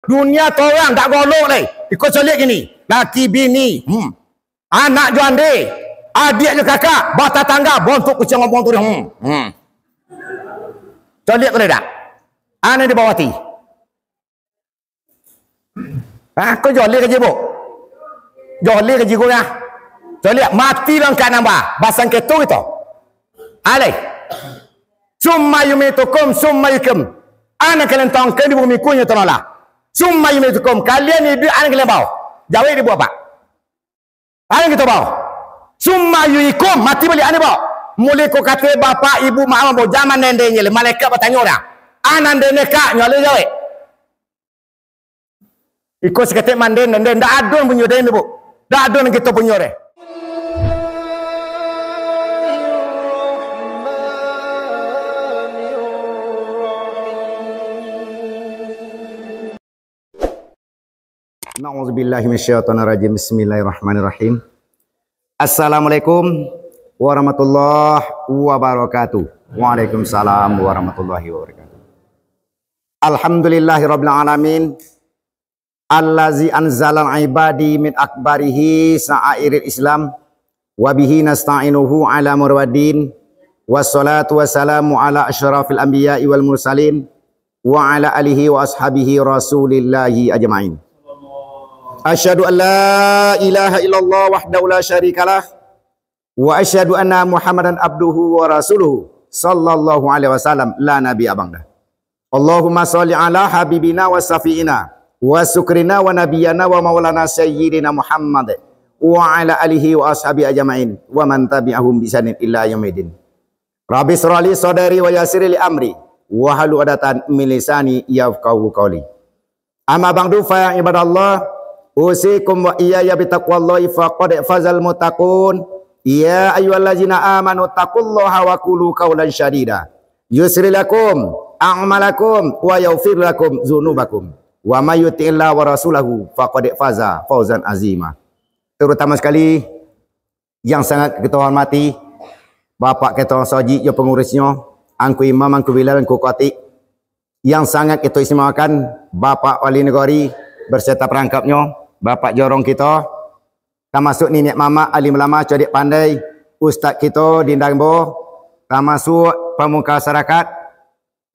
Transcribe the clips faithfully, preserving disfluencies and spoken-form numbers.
Dunia torang dak golok lai. Iko caliak kini. Laki bini, hmm. Anak jo ande, adiak jo kakak, batatangga, bontuk kuciang ompong tu. Hmm. Hmm. Caliak ko lai dak? Ane di bawah ti. Ha, ko jolih ka jibo? Jolih ka jigo ya? Caliak, mati langkah nambah. Basangketo kito. Alai. Summa yumitukum, summa yuhyikum. Anak kalian tongkeng di bumi kunyo tanolah. Summa yumitukum. Kalian iduik, anak kalian bao. Jawek di buah pak. Anak kito bao. Summa yuhyikum. Mati baliak, anak bao. Mulai ko kata bapak, ibu, mak, ambo, jaman nende nyo, malaikat batanyo dah. Anak nende kak, nyo alai jawek. Iko saketek manden, nende, ndak ado punyo deh, ibu. Ndak ado nan kito punyo deh. Na'udzubillahi minasyaitonirrajim. Bismillahirrahmanirrahim. Assalamualaikum warahmatullahi wabarakatuh. Waalaikumsalam warahmatullahi wabarakatuh. Alhamdulillahirabbil alamin. Allazi anzalal ibadi min akbarihi sa'airil Islam. Wa bihi nasta'inuhu ala umuri waddin. Wassalatu wassalamu ala asyrafil anbiya'i wal mursalin. Wa ala alihi wa ashabihi rasulillahi ajma'in. Asyhadu an la ilaha illallah wahdahu la syarikalah. Wa asyhadu anna Muhammadan abduhu wa rasuluhu sallallahu alaihi wasallam, la nabi abang dah. Allahumma shalli ala habibina wa syafi'ina wa sukrina wa nabiyana wa maulana sayyidina Muhammad wa ala alihi wa ashabihi ajma'in wa man tabi'ahum bi ihsanin ila yaumiddin. Rabbi shrah li sadri wa yassir li amri wahlul 'uqdatam min lisani yafqahu qauli. Amma ba'du, fa ya ibadallah, usikum wa iyaya bitaqwallahi, faqad fazal muttaqun. Ya ayyuhallazina amanu taqullaha wa qulu qaulan sadida. Yusri lakum a'malakum wa yaghfir lakum dzunubakum. Wa may yuti'illah wa rasulahu faqad faza fauzan azima. Terutama sekali, yang sangat kita hormati, Bapak Ketua Masjid jo pengurusnyo, Angku Imam, Angku Bilal, Angku Khatib, yang sangat kita istimewakan, Bapak Wali Nagari beserta perangkapnyo, Bapak Jorong kita, termasuk niniak mamak, alim ulama, codiak pandai, ustaz kita di Dambo, termasuk pemuka masyarakat,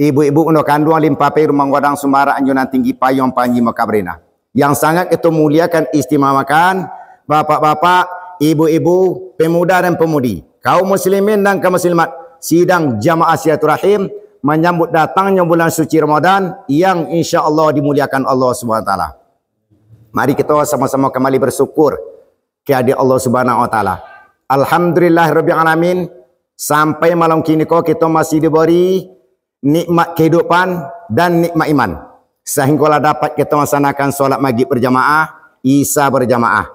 ibu-ibu, unda kanduang, limpapeh, rumang gadang, sumbarak, anjunan tinggi, payuang panji, makabrina, yang sangat kita muliakan, istimewakan, bapak-bapak, ibu-ibu, pemuda dan pemudi, kaum muslimin dan kaum muslimat, sidang jamaah silaturahim, menyambut datangnya bulan suci Ramadan yang insya Allah dimuliakan Allah Subhanahu wa Taala. Mari kita sama-sama kembali bersyukur kehadirat Allah Subhanahu wa Taala. Alhamdulillah Rabbil Alamin, sampai malam kini ko kita masih diberi nikmat kehidupan dan nikmat iman, sehinggalah dapat kita melaksanakan solat maghrib berjamaah, isya berjamaah.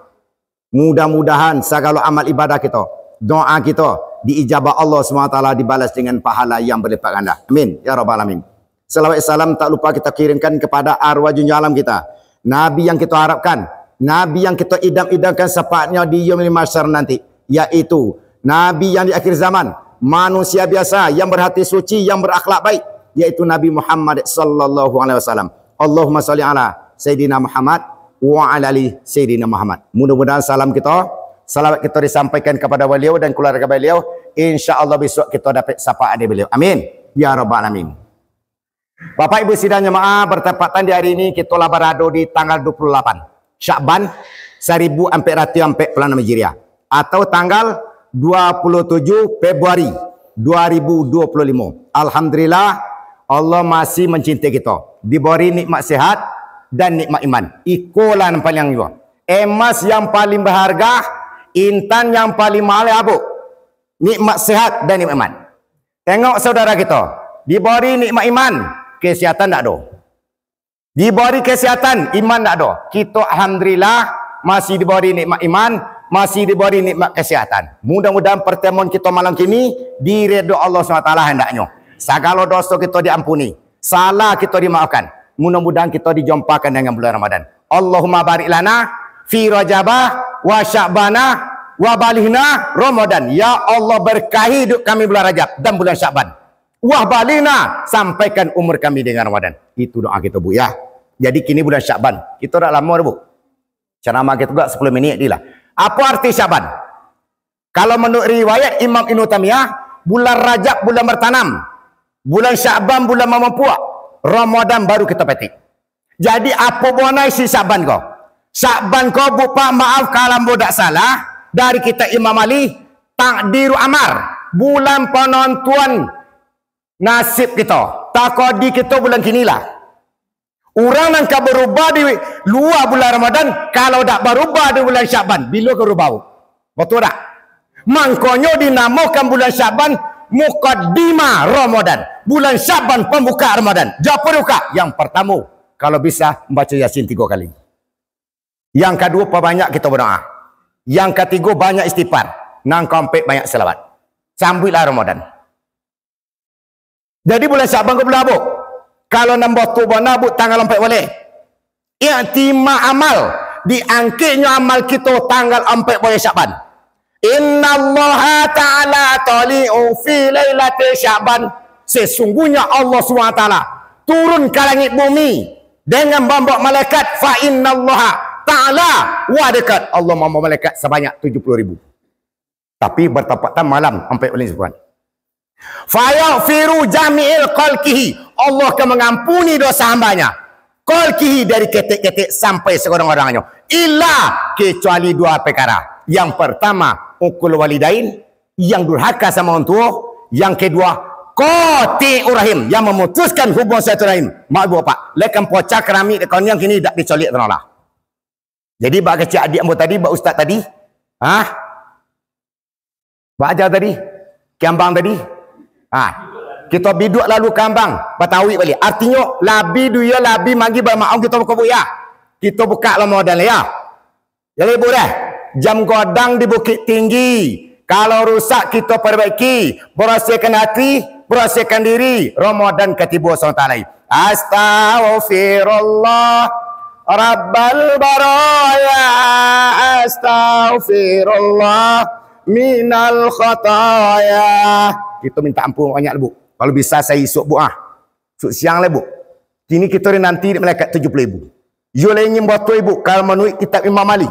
Mudah-mudahan segala amal ibadah kita, doa kita diijabah Allah Subhanahu wa Taala, dibalas dengan pahala yang berlipat ganda. Amin ya rabbal alamin. Salawat salam tak lupa kita kirimkan kepada arwah junjungan alam kita, Nabi yang kita harapkan, Nabi yang kita idam-idamkan syafaatnya di Yaumil Mahsyar nanti, yaitu Nabi yang di akhir zaman, manusia biasa yang berhati suci, yang berakhlak baik, yaitu Nabi Muhammad sallallahu alaihi wasallam. Allahumma shalli ala Sayyidina Muhammad wa ala ali Sayyidina Muhammad. Mudah-mudahan salam kita, salawat kita disampaikan kepada beliau dan keluarga beliau, insya Allah besok kita dapat syafaat dari beliau. Amin ya rabbal alamin. Bapak Ibu sidang jemaah, bertepatan di hari ini, kita lah berada di tanggal dua puluh lapan Syakban seribu empat ratus empat puluh enam Hijriah, atau tanggal dua puluh tujuh Februari dua ribu dua puluh lima. Alhamdulillah, Allah masih mencintai kita, diberi nikmat sehat dan nikmat iman. Ikolah yang paling juga, emas yang paling berharga, intan yang paling mahal, apo? Nikmat sehat dan nikmat iman. Tengok saudara kita, diberi nikmat iman, kesehatan tak ada. Diberi kesehatan, iman tak ada. Kita alhamdulillah masih diberi nikmat iman, masih diberi nikmat kesehatan. Mudah-mudahan pertemuan kita malam kini diredoi Allah subhanahu wa taala hendaknya. Segala dosa kita diampuni, salah kita dimaafkan. Mudah-mudahan kita dijumpakan dengan bulan Ramadan. Allahumma barik lana fi Rajabah wa Sya'banah wa balighna Ramadan. Ya Allah, berkahi hidup kami bulan Rajab dan bulan Sya'ban. Wa balighna, sampaikan umur kami dengan Ramadan. Itu doa kita, Bu, ya. Jadi kini bulan Syakban. Kito dak lamo dah, Bu. Ceramah kito gak sepuluh minit dilah. Apo arti Syakban? Kalau menurut riwayat Imam Ibnu Taimiyah, bulan Rajab bulan bertanam, bulan Syakban bulan mamampuak, Ramadan baru kito petik. Jadi apo bona isi Syakban ko? Syakban ko, Bu Pak, maaf kalau ambo dak salah, dari kitab Imam Ali, takdiru amar, bulan penentuan nasib kito, takodi kito bulan kini lah. Urang nan ka barubah di lua bulan Ramadan, kalau dak barubah di bulan Syakban, bilo ka barubah? Batua dak? Mangkonyo dinamokan bulan Syakban mukaddimah Ramadan. Bulan Syakban pambuka Ramadan. Japo dibuka? Yang partamo, kalau bisa, baco Yasin tigo kali. Yang kaduo, pabanyak kito badoa. Yang katigo, banyak istighfar. Nan kaompek, banyak salawat. Sambuiklah Ramadan. Jadi bulan Syakban ko bulan apo? Kalau nan batua bana, Bu, tanggal ampek baleh. Iktimal amal, diangkeknyo amal kito tanggal ampek baleh Syakban. Innallaha ta'ala tali'u fi lailati Syakban. Sesungguhnya Allah Subhanahu wa Ta'ala turun ka langik bumi dengan mambawa malaikat. Fa innallaha ta'ala wa dekat. Allah mambawa malaikat sabanyak tujuh puluh ribu. Tapi bertepatan malam ampek baleh Syakban. Fayaghfiru jami'il khalqihi. Allah akan mengampuni dosa hambanya. Khalqihi, dari ketek-ketek sampai segodang-godangnyo. Illa, kecuali dua perkara. Yang pertama, uqul walidain, yang durhaka sama orang tua. Yang kedua, qati'ur rahim, yang memutuskan hubungan silaturahim. Mak ibu bapak, lekan pocah keramik di koniang kini dak dicoliak tanolah. Jadi, bak kecek adik ambo tadi, bak ustaz tadi, ha? Bak aja tadi, kambang tadi. Ha, kito biduak lalu kambang, batawik baliak. Artinyo, labi duyo, labi manggi bamaong kito bukubuk, ya. Kito buka Ramadan, ya. Jadi, Bu, dah. Jam godang di Bukittinggi. Kalau rusak, kito perbaiki. Bersihkan hati, bersihkan diri. Ramadan katibo, Subhanahu wa Ta'ala. Astaghfirullah Rabbal baraya, astaghfirullah minal khataya. Kito minta ampun banyak, Bu. Kalau bisa, saya isuk, Bu, ah. Isuk siang lah, Bu. Kini kito dinanti di malaikat tujuh puluh ribu. Yo lah ingin batua, Bu, kalau manuruik kitab Imam Ali.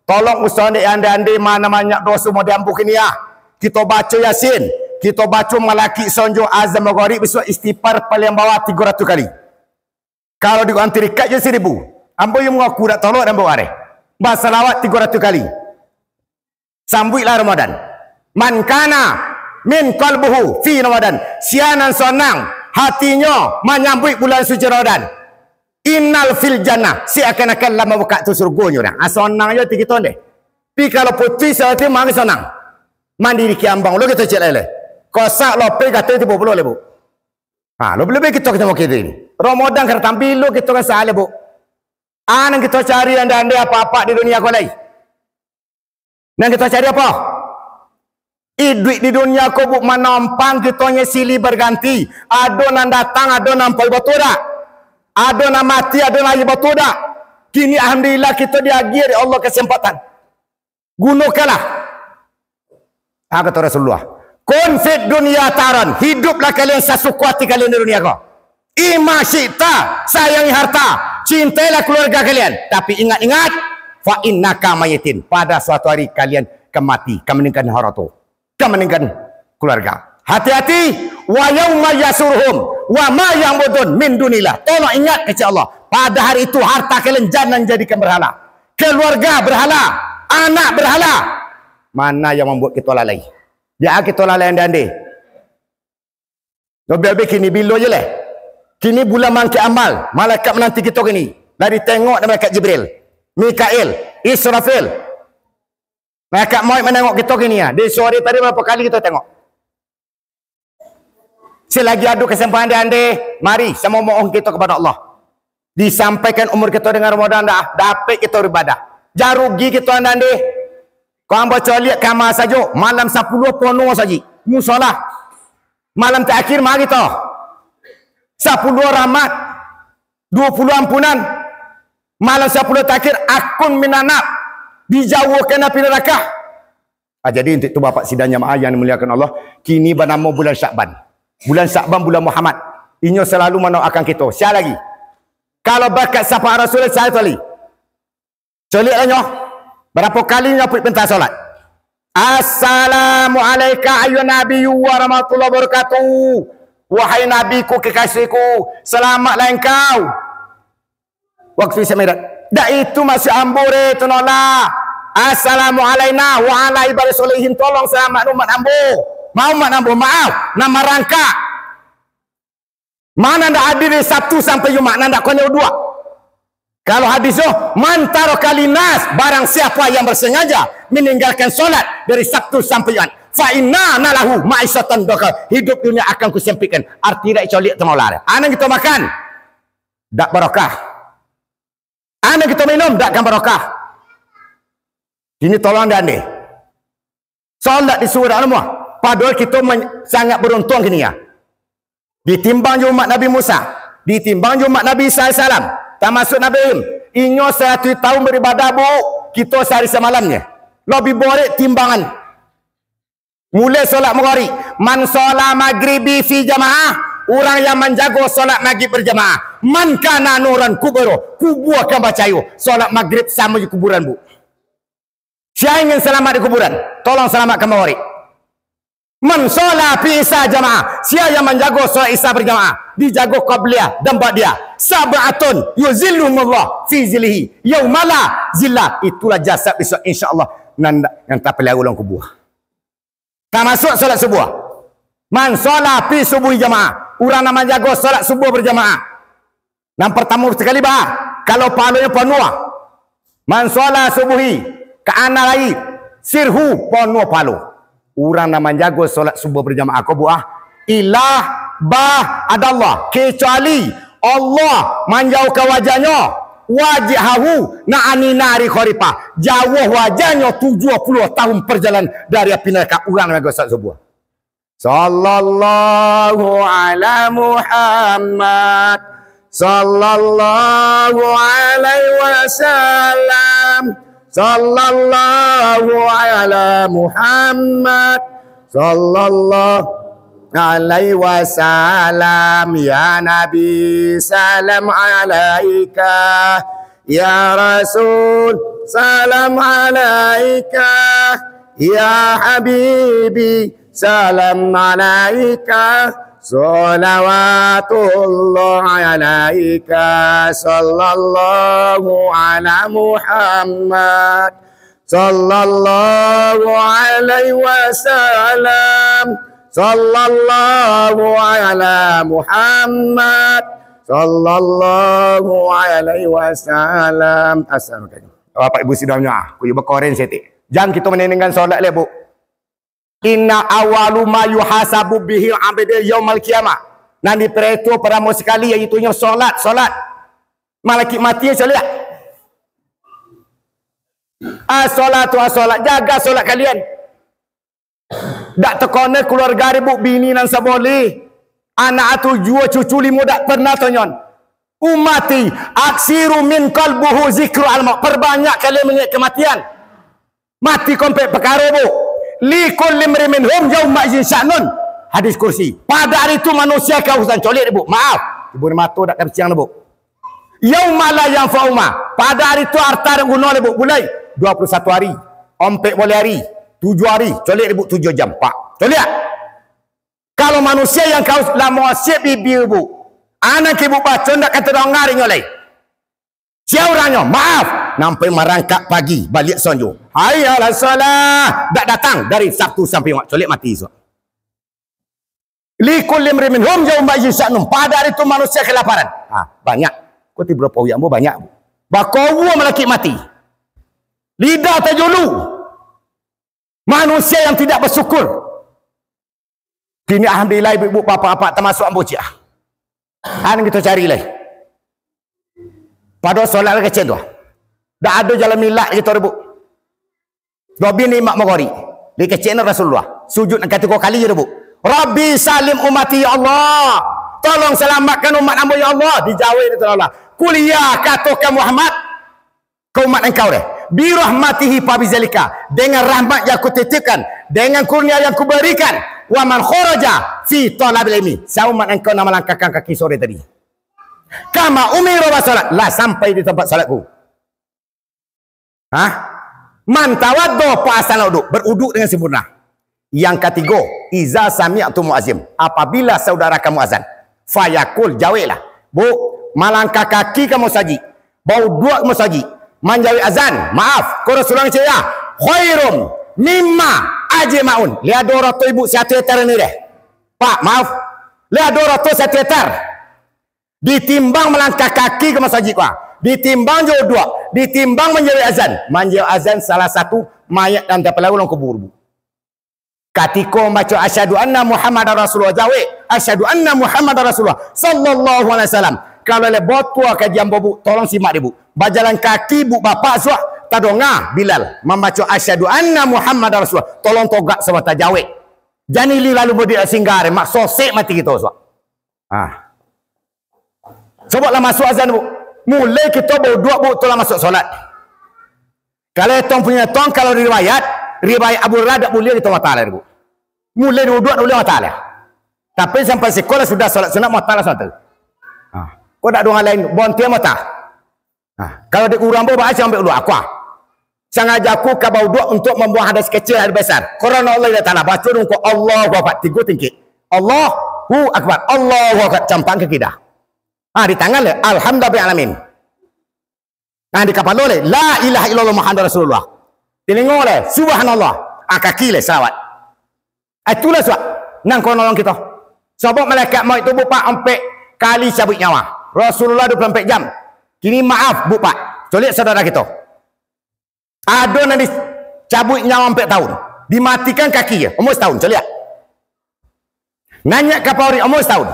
Tolong usaha dek ande-ande, mana banyak doso mau diampuh kini, ah. Kito baco Yasin, kito baco Malaki sonjo, azan magharib, bisuak istighfar paling bawah tigo ratus kali. Kalau di antirikat je seribu. Ambo yang mengaku dak tolok dan bawa areh. Basalawat tigo ratus kali. Sambuiklah Ramadan. Man kana min qalbuhu fi Ramadan. Sia nan sonang hatinyo manyambuik bulan suci Ramadan. Innal fil jannah. Seakan-akan lah mambuka tu surgonyo dah. Ah, sonang jo hati kito deh. Pi kalau putuih sahati mangga sonang. Mandiri kiambang lo kito cek lele. Kosak lope kata tibo pulo le, Bu. Ha, lebih-lebih kito, kito mau kini. Ramadan ka datang, bilo kito ka saleh, Bu. Ah, nan kito cari ande-ande apa-apa di dunia ko lai. Nan kito cari apo? Iduik di dunia ko, Bu, manompang kitonyo silih berganti. Ado nan datang, ado nan pai, batua dak? Ado nan mati, ado nan lahia, batua dak? Kini, alhamdulillah, kito diagiah dek Allah kesempatan. Gunokanlah. Ah, kata Rasulullah, "Kun fid dunya taron, hiduplah kalian sasuka hati kalian di dunia ko. Ima syi'ta, sayangi harta, cintailah keluarga kalian. Tapi ingat-ingat, fa innaka mayitin, pada suatu hari kalian ka mati, ka maninggalkan harato, ka maninggalkan keluarga. Hati-hati, wa yauma yahsyuruhum, wa ma ya'budun min dunillah." Tolong ingat, kecek Allah, pada hari itu harta kalian jangan jadikan berhala. Keluarga berhala, anak berhala. Mana yang mambuek kito lalai? Jan kito lalai ande-ande. Lebih-lebih kini, bilo je leh. Kini bulan mangkek amal, malaikat menanti kito kini. Lah ditengok dek malaikat Jibril, Mikail, Israfil. Malaikat mauik manengok kito kini, ya. Di sore tadi berapa kali kito tengok? Selagi ado kesempatan ande-ande, mari samo mohon kito kepada Allah. Disampaikan umur kito dengan Ramadan dah, dapek kito beribadah. Jan rugi kito ande-ande. Kau ambo coliak kama sajo, malam sapuluah pono saji. Musola. Malam terakhir mari to. Sapuluah rahmat, duo puluah ampunan. Malam sapuluah terakhir, akun minanar. Dijauhkan api neraka. Ah, jadi untuk itu, Bapak sidang jamaah yang dimuliakan Allah, kini banamo bulan Syakban. Bulan Syakban, bulan Muhammad. Inyo selalu mandoakan kito. Sia lagi? Kalau barakat syafaat Rasulullah, sahali. Coliaklah nyo. Barapo kali nyo apuik pintah solat? Assalamu alaika ayyuhan nabiyyu wa rahmatullahi wa barakatuh. Wahai Nabiku, kekasihku, selamatlah engkau. Waktu Isra Mi'raj. Dak itu maksud ambo, re, tu nolah. Assalamu alaina wa ala ibadis sholihin. Tolong selamat umat ambo. Ma umat ambo, maaf, nan marangkak. Mano ndak hadir dari Sabtu sampai Jumat, nan ndak konyo uduak. Kalau hadis tu, "Man taraka linnas," barang siapa yang bersengaja meninggalkan solat dari Sabtu sampai Jumat, "fa inna lahu ma'isyatan dhanka," hidup dunia akan kusempitkan. Arti dak coliak tu nolah. Anan kito makan, dak barokah. Anan kito minum, dak akan barokah. Kini tolong dek ande. Solat disuruah dak namuah. Padahal kito men-, sangat beruntung kini ya. Ditimbang jo umat Nabi Musa, ditimbang jo umat Nabi Isa alaihissalam, tamasuk Nabi Ibrahim. Inyo saratuih tahun beribadah, Bu, kito sahari samalamnyo. Lebih borek timbangan. Mulai solat maghrib, "Man sholla maghribi fi jamaah," urang yang manjago solat maghrib berjamaah, "man kana nuran kubro," kubua akan bacayo. Solat maghrib samo jo kuburan, Bu. Sia ingin salamat di kuburan, tolong salamatkan maghrib. "Man sholla fi isa jamaah," sia yang manjago solat Isa berjamaah, dijago qabliyah dan ba'diyah, "sab'atun yuzilluhumullah fi zillihi yauma la zilla," itulah jasad besok, insyaallah, nan, nan tapelihara dalam kubur. Tamasuk solat subuh. "Man sholla fi subuhi jamaah," urang nan manjago solat subuh berjamaah. Nan partamo sakali, bah, kalau pahalonyo panuah. "Man sholla subuhi ka'anna lail sirhu," panuah pahalo. Urang nan manjago solat subuh berjamaah ko, Bu, ah, ilah, bah, adallah, kecuali Allah manjauhkan wajah-Nyo, wajhahu, na ani nari kharifah, jauah wajah-Nyo tujuah puluah tahun perjalanan dari api neraka, urang nan manjago solat subuh. Sallallahu ala Muhammad. Sallallahu alaihi wasallam. Sallallahu ala Muhammad. Sallallahu alaihi wasallam. Ya Nabi, salam alaika. Ya Rasul, salam alaika. Ya Habibi, salam alaika, salawatullah alaika, sallallahu ala Muhammad, sallallahu alaihi wasallam, sallallahu ala Muhammad, sallallahu alaihi wasallam. Assalamualaikum. Bapak Ibu sidang jamaah, kuyu bakoren setik. Jan kito manenengkan solat leh, Bu. Inna awwalu ma yuhasabu bihi abdu yaumal qiyamah. Nan dipareto paramo sakali, yaitunyo solat, solat. Malakik mati, caliak. As-sholatu as-sholat, jaga solat kalian. Dak takono keluarga ribuk, bini nan saboleh. Anak tujuah, cucu limo, dak pernah tonyon. Ummati, aksiru min qalbuhu zikru al-maut. Perbanyak kalian mengingat kematian. Mati ko ampek pakaro, Bu. Likulli imri'in minhum yauma idzin sya'nun. Hadis kursi. Pada hari tu manusia kausan, coliak dek, Bu. Maaf. Ibu ni mato dak kapiciang dek, Bu. Yauma la yanfa'u ma. Pada hari tu harta dak guno dek, Bu. Bulai. Dua puluh satu hari. Ampek boleh hari. Tujuh hari. Coliak dek, Bu. Tujuh jam. Pak. Coliak. Kalau manusia yang kaus lah mawasiat bibia, Bu. Anak ibu baco ndak ka tadanga inyo lai. Sia urangnyo? Maaf, nampai marangkak pagi, baliak sonjo. Hayya alas shalah, dak datang dari Sabtu sampai Jumat, coliak mati isuak. Likulli imri'in minhum yauma idzin sya'nun. Pada hari tu manusia kelaparan. Ha, banyak. Ko ti barapo uyak ambo banyak. Bakowua malakik mati. Lidah tajulu. Manusia yang tidak bersyukur. Kini alhamdulillah, ibu-ibu, bapak-bapak, tamasuk ambo ciek. An kito cari lai. Pado solat lai kecek tu. Dak ado jalan milak kito, Bu. Lobi ni Imam Bukhari. Di kecek ni Rasulullah. Sujud nan katigo kali je, Bu. "Rabbi salim ummati, ya Allah. Tolong selamatkan umat ambo, ya Allah." Dijawab itu Allah. "Qul ya, katokan Muhammad, ka umat engkau deh. Birahmatihi fabizalika, dengan rahmat yang kutitipkan, dengan kurnia yang kuberikan, wa man kharaja fi talabil ilmi, sia umat engkau nan malangkahkan kaki sore tadi. Kama umira wa shalat, lah sampai di tempat salatku. Hah? Man tawaddo fa ahsanal wudu, beruduk dengan sempurna. Yang katigo, iza sami'tum muazzin, apabila saudara kamu azan, fayakul, jaweklah, Bu, malangkah kaki ka masajik, bauduak ka masajik, manjawek azan, maaf, ko Rasulullah ngecek ya, khairum mimma ajma'un. Lai ado rato ibu satu hektar ni deh. Pak, maaf. Lai ado rato satu hektar. Ditimbang malangkah kaki ka masajik ko, ditimbang jo uduak, ditimbang manjawek azan. Manjawek azan salah satu mayat nan tapalalu dalam kubur, Bu. Katiko mambaco, "Asyhadu anna Muhammadar Rasulullah," jawek, "Asyhadu anna Muhammadar Rasulullah sallallahu alaihi wasallam." Kalau lai batua kaji ambo, Bu, tolong simak deh, Bu. Bajalan kaki, Bu, bapak suak tadonga Bilal mambaco, "Asyhadu anna Muhammadar Rasulullah." Tolong togak sabanta, jawek. Jan ilia lalu mudiak singgah, mak sosek mati kito suak. Ah. Sobok lah masuak azan, Bu. Mulai kito bauduak, Bu, tu lah masuak solat. Kalau etong punyo etong, kalau riwayat, riwayat Abu Hurairah dak buliah kito mata lai, Bu. Mulai di uduak, dak buliah mata lai. Tapi sampai siko lah sudah solat sunat, mata lah solat. Ah. Kok dak doa lain, bonti mata. Nah, kalau di urang ambo, baa caro ambiak uduak, aku ah. Sangaja aku ka bauduak untuak mambuang hadas kecil, hadas besar. Karano Allah Taala, baco dulu ko, Allahu Akbar, tigo tingkik. Allahu Akbar, Allahu Akbar, campak ka kida. Ah, di tangan lai, Alhamdulillah Alamin. Nah, di kapalo lai, La ilaha illallah Muhammad Rasulullah. Telingo lai, Subhanallah. Ah, kaki lai, salawat. Ah, itulah suak nan ka nolong kito. Sabab malaikat mauik tu, Bu Pak, ampek kali cabuik nyawa. Rasulullah dua puluh ampek jam. Kini maaf, Bu Pak. Coliak saudara kito. Ado nan dicabuik nyawa ampek tahun. Dimatikan kaki, umur setahun, coliak. Naiak ka paruik, umur setahun.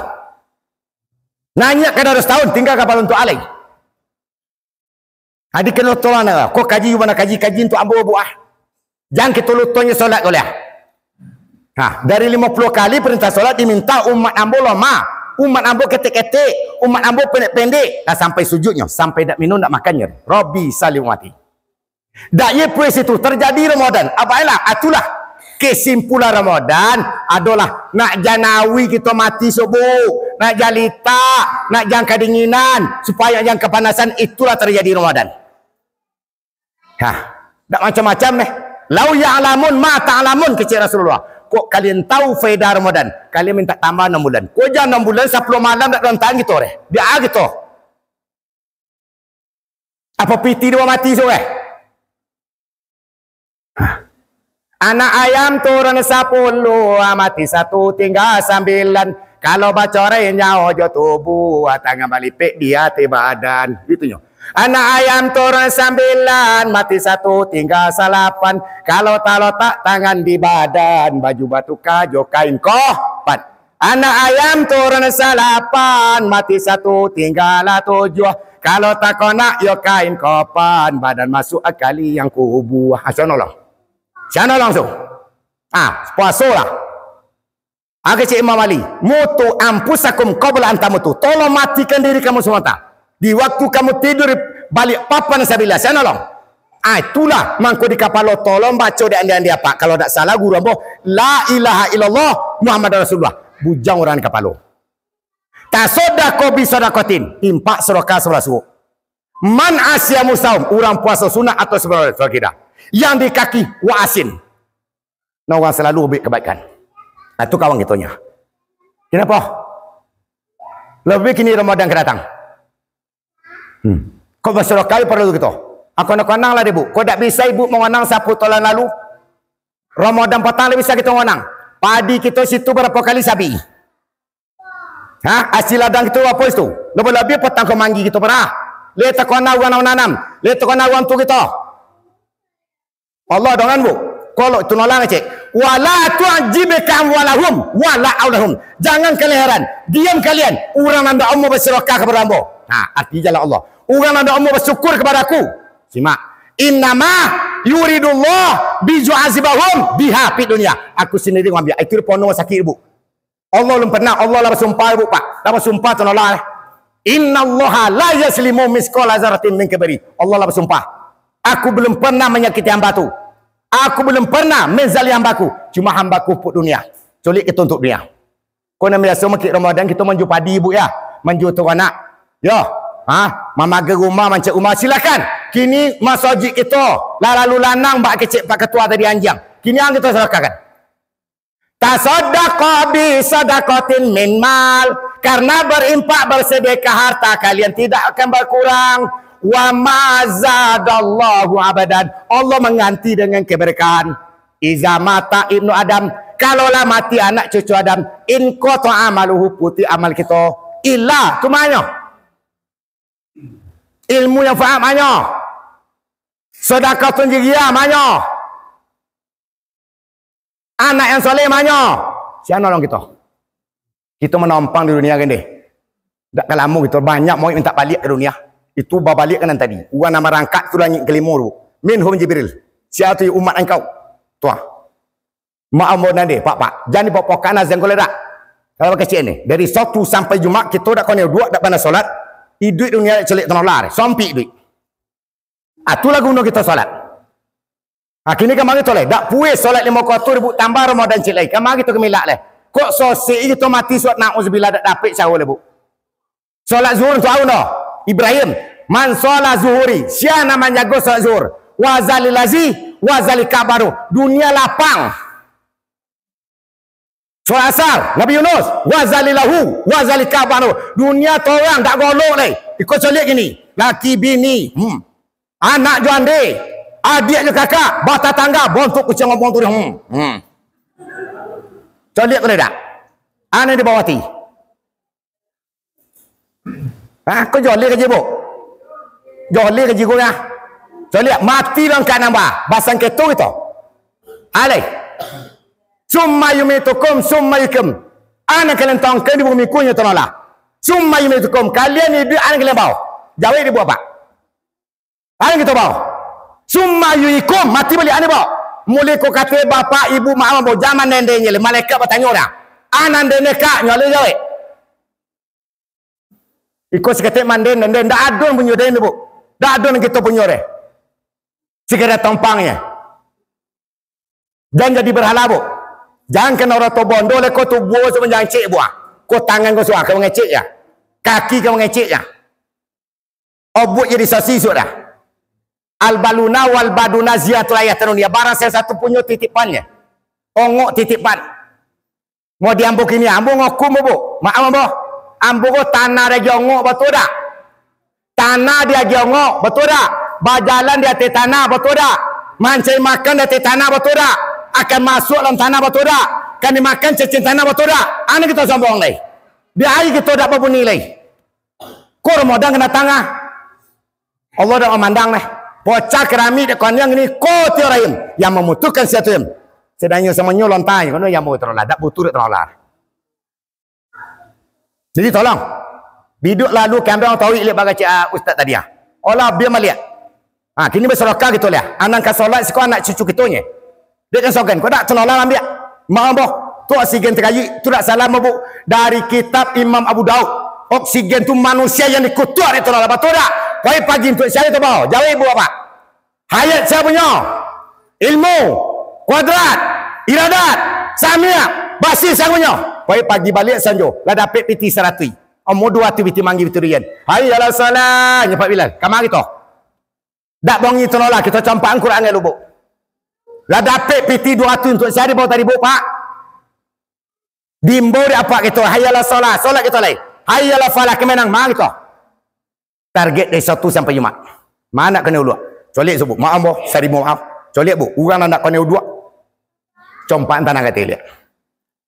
Naiak ka dado setahun, tingga kapalo untuak alai. Adi kena tolong, ko kaji, mana kaji, kaji untuak ambo, Bu, ah. Jan kito lutonyo solat ko lai. Nah, dari limo puluah kali perintah solat diminta umat ambo lomah, umat ambo ketek-ketek, umat ambo pendek-pendek, lah sampai sujudnyo, sampai dak minum, dak makannyo. Rabbi salim ummati. Dak ye puas itu, terjadi Ramadan. Apo lah, itulah kesimpulan Ramadan adolah nak janawi kito mati subuh, nak jalita, nak jan kadinginan, supayo jan kapanasan, itulah terjadi Ramadan. Hah, dak macam-macam deh. Lau ya'lamun ma ta'lamun, kecek Rasulullah. Kok kalian tahu faedah Ramadan, kalian minta tambah enam bulan. Kok jan enam bulan, sapuluah malam dak dontang kito deh. Biar kito. Apo piti dua mati sureh? Hah. Anak ayam turun sapuluah, mati satu, tingga sambilan. Kalau bacorai nyawa jo tubuah, tangan balipek di ateh badan. Itunyo. Anak ayam turun sambilan, mati satu, tingga salapan. Kalau talotak tangan di badan, baju batuka jo kain kopan. Anak ayam turun salapan, mati satu, tinggalah tujuah. Kalau takonak yo kain kopan, badan masuk akali yang kubuah. Ah, siapa nolong? Siapa nolong tu? Ah, puasolah. Ah, kecek Imam Ali, "Mutu anfusakum qabla an tamutu." Tolong matikan diri kamu semata. Di waktu kamu tidur di balik papan sabila, siapa nolong? Ah, itulah mangko di kapalo tolong baco dek andi-andi apak. Kalau dak salah guru ambo, La ilaha illallah Muhammad Rasulullah. Bujang urang di kapalo. Tasodakoh bisodakotin, impak sedekah sabalah suok. Man asya musaum, urang puaso sunat atau sabalah suok kida. Yang di kaki, wa asin. Nah, urang salalu buek kabaikan. Ah, tu kawan kitonyo. Kenapa? Lebih kini Ramadan ka datang. Hmm. Kok basadakah paralu kito? Ako nak konang lah deh, Bu. Kok dak bisa ibu mangonang sapuluah tahun lalu? Ramadan patang lah bisa kito ngonang. Padi kito situ barapo kali sabi? Ha? Asil ladang kito barapo situ? Labiah-labiah patang ko manggi kito barah. Lai takana urang nan mananam. Lai takana urang tu kito. Allah dengan, Bu. Kalau itu nolang cek. Wala tu'jibka amwaluhum wala auladuhum. Jangan kalian heran. Diam kalian. Urang nan dak amuah basadakah kapado Ambo. Nah, arti jalan Allah. Urang nan dak amuah basyukur kapado Aku. Simak. Innama yuridullah biyu'adzibahum biha fid dunya. Aku sendiri ngambiak. Itu pono sakit, Bu. Allah belum pernah, Allah lah basumpah, Bu, Pak. Lah basumpah tu nolah. Innallaha la yazlimu misqala dzarratin min kibri. Allah lah basumpah. Aku belum pernah menyakiti hamba tu. Aku belum pernah menzalimi hamba-Ku. Cuma hamba-Ku pupuk dunia. Culik kito untuak dunia. Kok nan biaso mangkik Ramadan kito manjua padi, Bu, ya. Manjua taranak. Yo, ha? Mamaga rumah, mancek rumah, silakan. Kini masajik kito, lah lalu lanang bak kecek Pak Ketua tadi anjiang. Kini ang kito sadakahkan. Tasaddaqa bi sadaqatin min mal. Karena berimpak, bersedekah harta kalian tidak akan berkurang. Wa ma zadallahu abadan. Allah mengganti dengan keberkahan. Iza mata ibnu Adam, kalau lah mati anak cucu Adam, inqata'a amaluhu, putuih amal kito. Illa, tu manyo. Ilmu yang faham manyo. Sadaqatun jariyah manyo. Anak yang soleh manyo. Sia nolong kito? Kito manompang di dunia kan deh. Dak ka lamo kito, banyak murid minta baliak ka dunia. Itu babaliak ka nan tadi. Urang nan marangkak tu langik kalimo tu. Minhum Jibril. Sia tu umat angkau? Tuah. Mak ambo nan deh, Pak, Pak. Jan dipopokan azan ko ledak. Kalau kecil ni, dari Sabtu sampai Jumat kito dak konyo duduak, dak pernah solat. Iduik dunia caliak tanolar. Sompik duit. Ah, tu lah guno kito solat. Ah, kini ka ma kito lai? Dak puas solat limo wakatu, ribu tambah Ramadan ciek lai. Ka ma kito ka milak lai? Kok sosik kito mati suat, na'udzubillah, dak dapek caro lai, Bu. Solat zuhur tu awak no. Ibrahim, man sholat zuhuri, sia nan manjago solat zuhur. Wa zalilazi, wa zalika baru. Dunia lapang. Solat asar, Nabi Yunus, wa zalilahu, wa zalika baru. Dunia torang dak golok lai. Iko caliak kini. Laki bini, hmm. Anak jo ande, adiak jo kakak, batatangga, bontuk kuciang ngomong tu. Hmm. Hmm. Caliak ko lai dak? Ane di bawah ti. Ha, ko jolih ka jibo? Jolih ka jigo ya? Caliak, mati lah angkak nambah. Basang keto kito. Alai. Summa yumitukum, summa yuhyikum. Anak kalian tongkeng di bumi kunyo tanolah. Summa yumitukum. Kalian iduik, anak kalian bao. Jawek di buah pak. Anak kito bao. Summa yuhyikum. Mati baliak, anak bao. Mulai ko kato bapak, ibu, mak, ambo, jaman dendeng je. Malaikat batanyo dah. Anak dendeng kak, nyo alai jawek. Iko saketek manden, den, den, ndak ado nan punyo den tu, Bu. Ndak ado nan kito punyo deh. Sakadar tompangnyo. Jan jadi berhala, Bu. Jan kena urang tua bondo leko tubuah samanjang cek, Bu, ah. Ko tangan ko suah ka mangecek ya. Kaki ka mangecek ya. Obuik jadi sasi sudah. Al-baluna wal-baduna zinatul hayatid dunya. Barang sasatu punyo titipannyo. Ongok titipan. Mau di ambo kini, ambo ngokum, Bu. Maaf, ambo. Ambo ko tanah diagiah ongok, batua dak? Tanah diagiah ongok, batua dak? Bajalan di ateh tanah, batua dak? Mancari makan di ateh tanah, batua dak? Akan masuak dalam tanah, batua dak? Kan dimakan cacing tanah, batua dak? Anu kito sombong lai. Di ari kito dak babuni lai. Ko Ramadan ka datang ah. Allah dak mamandang neh. Pocah keramik dek koniang ni ko tio rahim. Yang mamutuhkan siatu im. Sedangnyo samonyo lontai. Kono yang mau terolah. Dak butuh dak terolah. Jadi tolong. Biduk lalu kambing tawik liak bagacik ah, ustaz tadi ah. Olah biar maliak. Ha, kini bersedekah gitu lah. Anak ka solat siko anak cucu kitonye. Dek kan sogan, kau dak tenolah ambiak. Mak ambo, tu oksigen terkait, tu dak salah mabuk. Dari kitab Imam Abu Daud. Oksigen tu manusia yang dikutuk dek tenolah. Betul dak? Kau pagi untuk siapa tu bawa? Jawab ibu apa? Hayat siapa punya? Ilmu, kuadrat, iradat, samia, basir siapa punya? Kau pagi balik sanjo, lah dapek piti saratuih. Ambo dua tu piti manggi piti durian. Hayya ala salah, nyepak bilal. Kamari tu. Dak bongi tu lah, kito campak Quran ngai lubuk. Lah dapek piti dua ratus untuk sehari bawa tadi, Bu, Pak. Diimbau di apak kito, hayya ala salah, solat kito lai. Hayya ala falah, kemenang, mari kito. Target dari Sabtu sampai Jumat. Mana kena uluak? Coliak subuh, maaf, Bu, saribu maaf. Coliak, Bu, urang nak kena uduak. Compak tanah kata liak.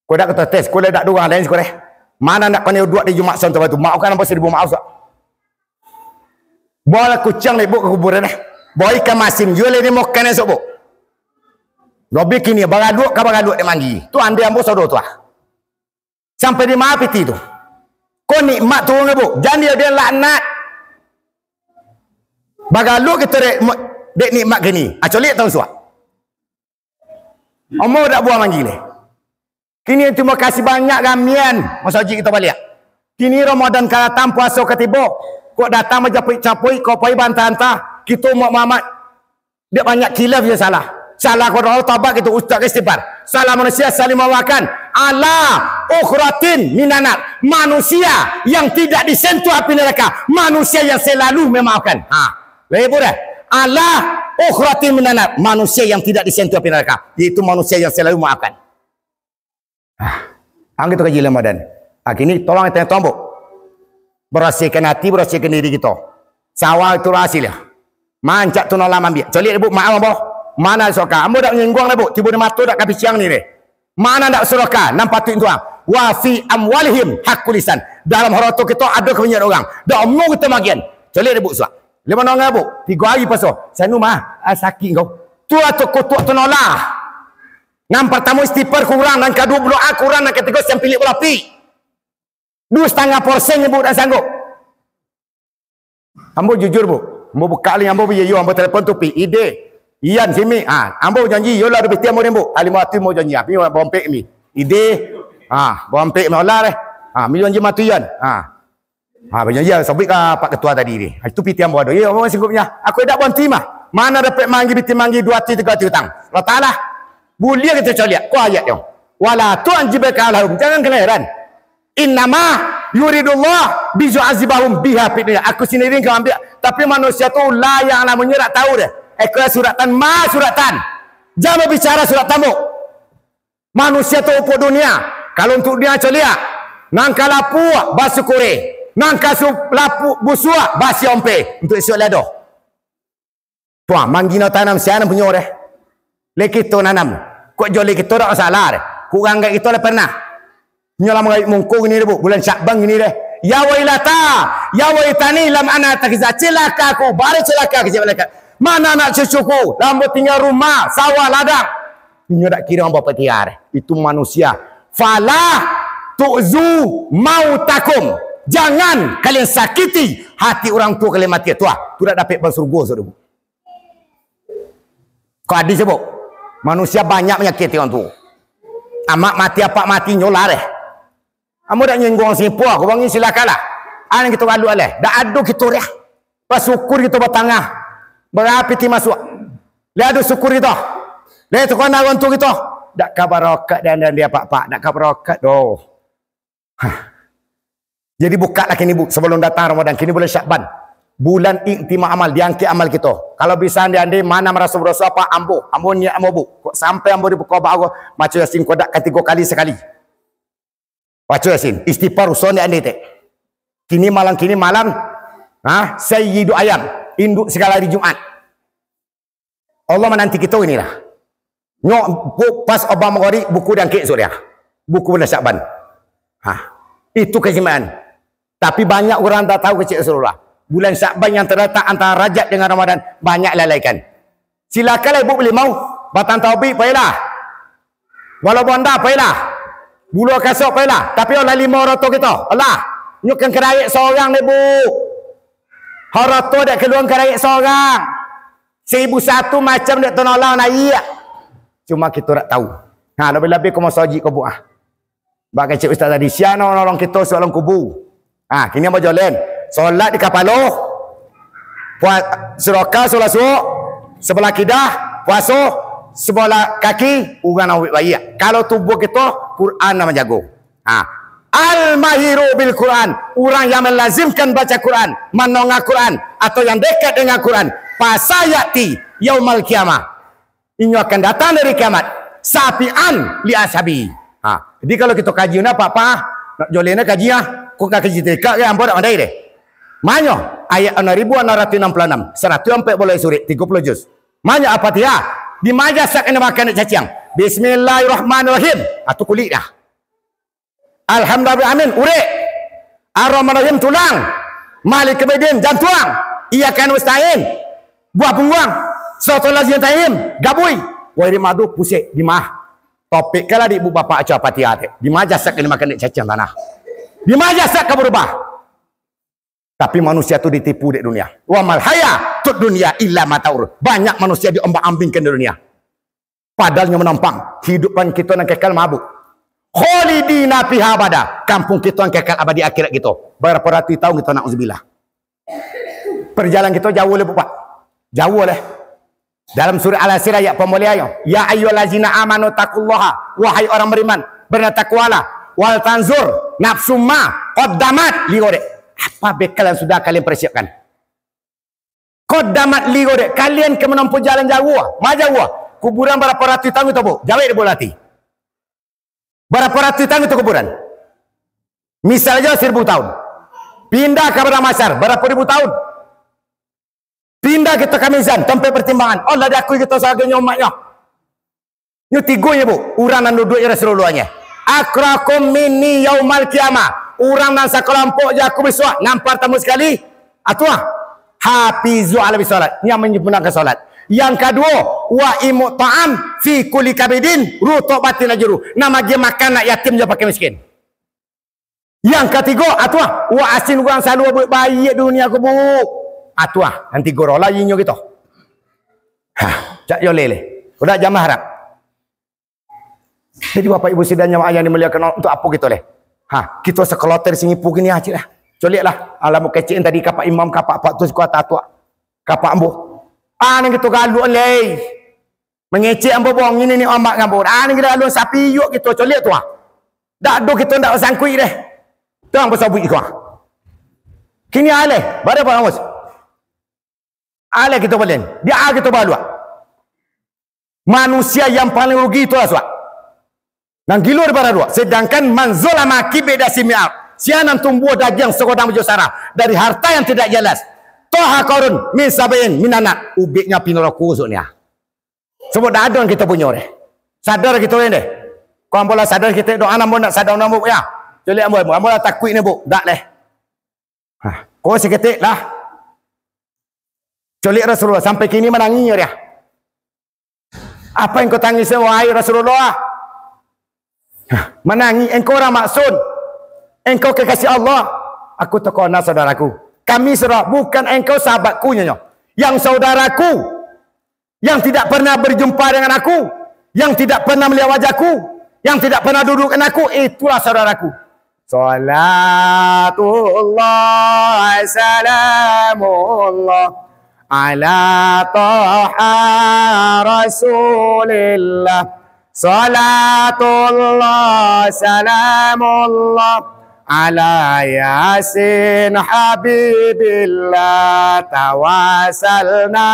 Ko dak ketes, ko dak dua lain siko deh. Mana nak kena uduak di Jumat Sabtu tu? Maafkan ambo saribu maaf, Ustaz. Bawa kuciang lai, Bu, ka kuburan deh. Bawa ikan masin, jual ini makan esok, Bu. Lobi kini, bagaduak ka bagaduak dek manggi. Tu andai ambo sodo tu ah. Sampai di ma piti tu? Ko nikmat turun, Bu. Jan dia laknat. Bagaduak kito dek, dek nikmat kini. Ah, coliak tahu suak. Ambo dak buah manggi lai. Kini terima kasih banyak ramian masajik kito baliak. Kini Ramadan ka datang, puaso ka tibo. Kok datang majapuik-capuik, kok pai bantah-antah. Kito umat Muhammad. Dak banyak kilaf je salah. Salah ko Allah, tobat kito, ustaz ka istighfar. Salah manusia saling memaafkan. Ala ukhratin minanar. Manusia yang tidak disentuh api neraka. Manusia yang selalu memaafkan. Ha. Lagi pun dah. Ala ukhratin minanar. Manusia yang tidak disentuh api neraka. Yaitu manusia yang selalu memaafkan. Ah, ang kito kaji Ramadan. Ah, kini tolong tanya tombok. Barasiahkan hati, barasiahkan diri kito. Sawah itu rahasia. Mancak tu nolam ambiak. Caliak dek, Bu, maaf, ambo. Mana suraka? Ambo dak nyingguang dek, Bu. Tibo di mato dak kapiciang ni deh. Mana dak suraka? Nan patuik tu ah. Wa fi amwalihim haqqul lisan. Dalam harato kito ado kabanyakan urang. Dak omong kito magian. Caliak dek, Bu, suak. Lima nonga, Bu. Tigo hari paso. Sanu mah, ah, sakik kau. Tu lah tu kutuak tu nolah. Nan partamo istighfar kurang, nan kaduo berdoa kurang, nan katigo sampilik balapi. Duo satangah porsen ibu dak sanggup. Ambo jujur, Bu. Ambo buka link ambo, iyo, iyo, ambo telepon tu, Pi. Ide. Ian, simi. Ah, ambo janji, iyolah, duo piti ambo ni, Bu. Ah, limo ratuih ambo janji. Ah, Pi, bompek mi. Ide. Ah, bompek mi olah deh. Ah, mi janji mati, Ian. Ah. Ha, bajanji sabuik ka Pak Ketua tadi ni. Ha, itu pitih ambo ado. Iyo, ambo sanggup nyo. Aku dak baranti mah. Mana dapek manggi pitih manggi duo ati tigo ati utang. Allah Taala. Buliah kito caliak. Ko ayat nyo. Wala tu'jibka lahum. Jangan kalian heran. Innama yuridullah biyu'adzibahum biha fid dunya. Aku sendiri kau ambiak. Tapi manusia tu lah yang namonyo dak tahu deh. Eko suratan ma suratan. Jangan berbicara surat tambuk. Manusia tu upuak dunia. Kalau untuak dunia caliak, nan ka lapuak basyukuri, nan ka su-, lapuak busuak basiompe. Untuak isuak lai doh. Tuah, manggino tanam sia nan punyo deh. Lai kito nanam. Kok jo lai kito dak masalah deh. Kurang gai kito lah pernah. Nyo lah mangawik mungko gini deh, Bu. Bulan Syakban gini deh. Ya wailata, ya waitani lam ana takisa, cilaka aku, baru cilaka aku, cilaka. Mana anak cucuku? Lambo tinggal rumah, sawah, ladang. Inyo dak kira ambo patiar. Itu manusia. Fala tu'zu mautakum. Jangan kalian sakiti hati orang tua kalian mati. Tuah, tu dak dapek ban surga, saudara. Kok hadis, Bu? Manusia banyak manyakiti orang tua. Amak mati, apak mati, nyolah deh. Ambo dak nyingguang sipo, aku bangin silakanlah. An kito kalu aleh. Dak ado kito deh. Basyukur kito batangah. Barapi ti masuak. Lai ado syukur kito. Lai takana orang tua kito. Dak ka barokat dan, dan dia apak-apak. Dak ka barokat doh. Hah. Jadi bukalah kini, Bu, sebelum datang Ramadan. Kini bulan Syakban. Bulan iktima amal, diangkek amal kito. Kalau bisa ande-ande mana maraso badoso apa ambo. Ambo niat ambo, Bu. Kok sampai ambo dibuka bak Allah, maco Yasin kodak katigo kali sakali. Baco Yasin, istighfar usaha ande-ande tek. Kini malam, kini malam, ha, Sayyidu Ayam, induk segala hari Jumat. Allah mananti kito inilah. Nyo, bu-, pas obang Maghrib, buku diangkek sudah. Buku bulan Syakban. Ha, itu keistimewaan. Tapi banyak urang tak tahu kecek Rasulullah. Bulan Syakban yang terletak antara Rajab dengan Ramadan, banyak lalaikan. Silakanlah ibu beli mau. Batang taubik, pailah. Walau bonda, pailah. Bulu kasok, pailah. Tapi olah limo roto kito. Olah. Nyo kan karaik sorang ni, Bu. Harato dak keluar karaik sorang. Seribu satu macam dak tanolah naiak. Cuma kito dak tahu. Ha, lebih-lebih ko masajik ko, Bu, ah. Bak kecek ustaz tadi, sia nan nolong kito soalan kubu. Ha, kini ambo jolen. Solat di kapalo, pua-, suraka sabalah suok, sabalah kidah, puaso, sabalah kaki, urang nan baiak. Kalau tubuh kito, Quran nan manjago. Ha. Al-mahiru bil Quran, urang yang melazimkan baca Quran, mandonga Quran, atau yang dekat dengan Quran, fasayati yaumal qiyamah. Inyo akan datang dari kiamat. Syafi'an li ashabi. Ha, jadi kalau kito kaji na apa-apa, nak joleh na kaji ah, ko ka kaji tekak ke ambo dak pandai deh. Manyo, ayat anam ribu anam ratus anam puluh anam, saratus ampek baleh surik, tigo puluh juz. Manyo Al-Fatihah, di maja sak kena makan nak caciang. Bismillahirrahmanirrahim. Ah, tu kulik dah. Alhamdulillah, amin, urek. Ar-Rahman Rahim, tulang. Malik Yaumiddin, jantuang. Iyyaka nasta'in, buah pungguang. Shiratal ladzina an'amta 'alaihim, gabui. Ghairil maghdubi, pusek, di mah. Topik kalah di ibu bapak aca Fatihah teh. Di maja sak kena makan dek cacing tanah. Di maja sak ka berubah. Tapi manusia tu ditipu dek dunia. Wa mal hayatud dunya illa mataul. Banyak manusia diombang-ambingkan di dunia. Padahal nyo manampang, hidupan kito nan kekal mabuk. Khalidina fiha abada, kampung kito nan kekal abadi akhirat kito. Barapa ratus tahun kito, na'udzubillah. Perjalanan kito jauh leh, Pak. Jauh leh. Dalam surah Al-Asr ayat pamulai, "Ya ayyuhallazina amanu taqullaha," wahai orang beriman, Bertakwalah. Wal tanzur nafsum ma qaddamat li ghadin. Apa bekal yang sudah kalian persiapkan? Qaddamat li ghadin. Kalian ka menempuh jalan jauah, ma jauah. Kuburan barapo ratuih tahun kito, Bu? Jawek dek bola ati. Barapo ratuih tahun kito kuburan? Misal jo, seribu tahun. Pindah ka padang mahsyar, barapo ribu tahun? Pindah kito ka mizan, tampek pertimbangan. Allah diakui kito sabagai nyo umatnyo. Nyo tigo nyo, Bu, urang nan duduak jo Rasulullah nyo. Akrakum minni yaumal qiyamah. Urang nan sakalompok jo aku bisuak, nan partamo sakali, atuah. Hafizu ala bisolat, yang menyempurnakan solat. Yang kaduo, wa imu ta'am fi kulli kabidin rutobatin ajru. Nan magiah makan anak yatim jo fakir miskin. Yang katigo, atuah, wa asin urang salalu buek baiak dunia ko, Bu. Atuah, nan tigo roh lah inyo kito. Hah, cak yo lele. Udah jamaah harap. Jadi Bapak Ibu sidang jamaah yang dimuliakan Allah, untuk apo kito leh? Ha, kito sakaloter singipu kini aja lah. Coliak lah, alamu kecek tadi kapak imam, kapak pak tu sikuat atuak. Kapak ambo. Ah, nan kito galuan leh. Mangecek ambo bong, ini ni ombak ngambo. Ah, ni kito lalu sapi yuk kito coliak tu ah. Dak ado kito ndak sangkuik deh. Tuang basabuik ko ah. Kini aleh, bara Pak Amos. Aleh kito balen. Dia ah kito baluak. Manusia yang paling rugi itulah suak. Nan gilo di bara dua. Sedangkan man zalama kibda simiar. Sia nan tumbuah dagiang sagodang baju sarah dari harta yang tidak jelas. Toha korun min sabain min anak. Ubeknya api neraka usuknya. Sebab dak ado nan kito punyo deh. Sadar kito deh. Kau ambo lah sadar kito doa ambo nak sadar ambo ya. Jadi ambo ambo lah takuik ni bu. Dak leh. Hah, kau seketik lah. Coliak Rasulullah sampai kini manangis dia. Apa yang kau tangis wahai Rasulullah? Hah, manangis engkau orang maksud. Engkau kekasih Allah. Aku terkona saudaraku. Kami saudara, bukan engkau sahabatku nyo. Yang saudaraku yang tidak pernah berjumpa dengan aku, yang tidak pernah melihat wajahku, yang tidak pernah duduk dengan aku, itulah saudaraku. Salatullah, salamullah, ala Taha Rasulillah. Salatullah, salamullah, ala Yasin Habibillah, tawasalna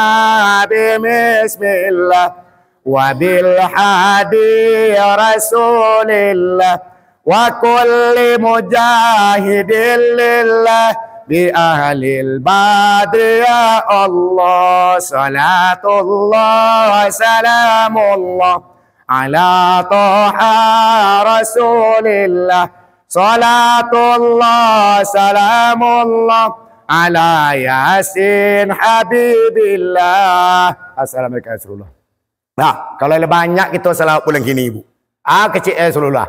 bimismillah, wa bil hadi Rasulillah, wa kulli mujahidin lillah, bi ahlil badri ya Allah, salatullah, salamullah, ala Taha Rasulillah. Salatullah, salamullah, ala Yasin Habibillah. Assalamualaikum Rasulullah. Nah, kalau lah banyak kito salawat bulan kini, Bu. Ah, kecek Rasulullah.